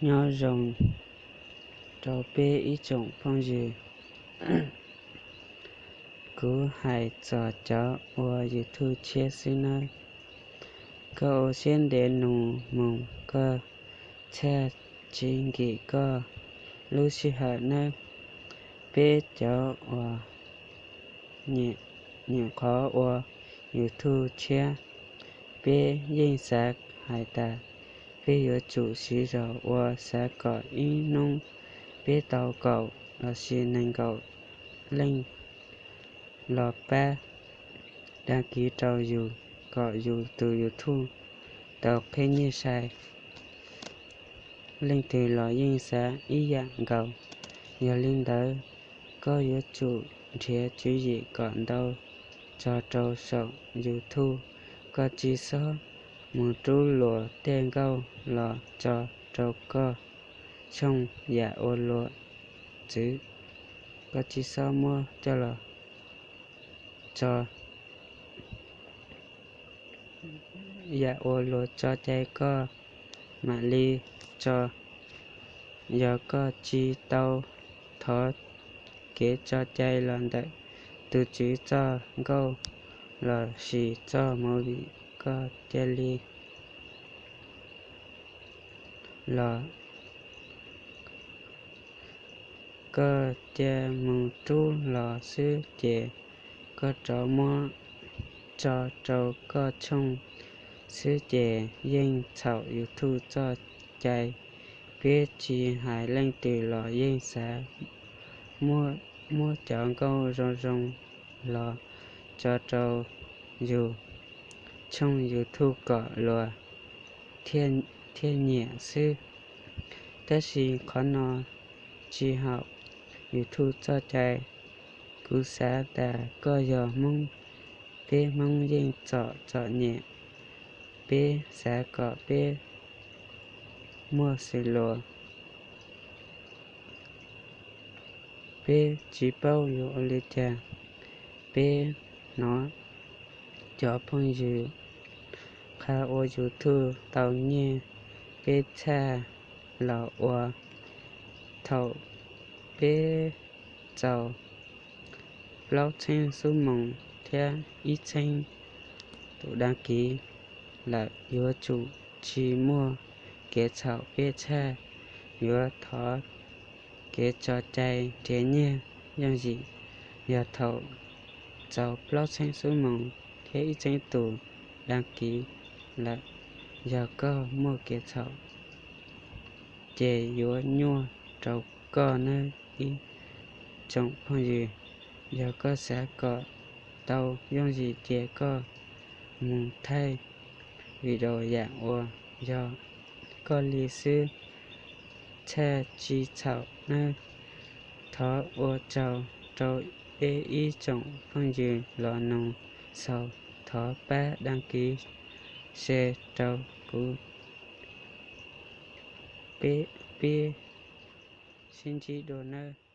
Nyob zoo rau peb ib tsoom phooj ywg. Kuv hais txog cov ua YouTube tshiab xwb nawb. Koj ua siab ntev nus mus, koj txhaj tsis nkim koj lub sij hawm nawb. Peb cov uas nyuam qhuav ua YouTube tshiab, peb yeej xav hais tas peb yuav tsum siv zog ua, xav kom ib hnub peb tau kaum los sis nees nkaum leej los pab dag kiv rau yus, kom yus tus YouTube tau qheb nyiaj sai. Leej twg los yeej xav ib yam nkaus. Yog li ntawd, koj yuav tsum nrhiav tswv yim kom ntau tso rau saum YouTube. Koj tsis txhob mus rub luag tej nkauj los tso rau koj tshooj yam ua luag txwv. Koj tsis txhob muab coj los tso yam ua luag tso cai, koj mam li tso. Yog koj tsis tau thov kev tso cai los ntawm tus tswv txoj nkauj los sis txoj movie, koj cia li los, koj cia mus rub los xwb ces koj rov muab tso rau koj tshooj xwb ces yeej txhaum YouTube txoj cai. Peb tsis hais leej twg los yeej xav muab cov nkauj zoo zoo los tso rau yus tshooj YouTube kom luag thiaj nyiam xwb. Tab sis qhov no tsis haum YouTube txoj cai. Kuv xav tas koj yog Hmoob, peb Hmoob yeej txom txom nyem, peb xav kom peb muaj xws luag. Peb tsis paub yuav ua li cas, peb hnov cov phooj ywg qha ua YouTube tau nyiaj, peb txhaj los ua. Thaum peb txaus plaub txheeb xuab moos thiab ib txheeb tus dag kiv lawm, yuav tsum tsis muaj kev txhaum, peb txhaj yuav thov kev tso cai nrhiav nyiaj yooj yim. Yog thaum txaus plaub txheeb xuab moos thiab ib txheeb tus dag kiv lawm, yog koj muaj kev txhaum ces yuav nyuaj rau koj nawb ib tsoom phooj ywg. Yog koj xav kom tau yooj yim ces koj mus thaij video yam uas yog koj li xwb, txhaj tsis txhaum nawb. Thov ua tsaug rau peb ib tsoom phooj ywg los nug xaus, thov pab dag kiv, share rau kuv, peb sib ntsib dua nawb.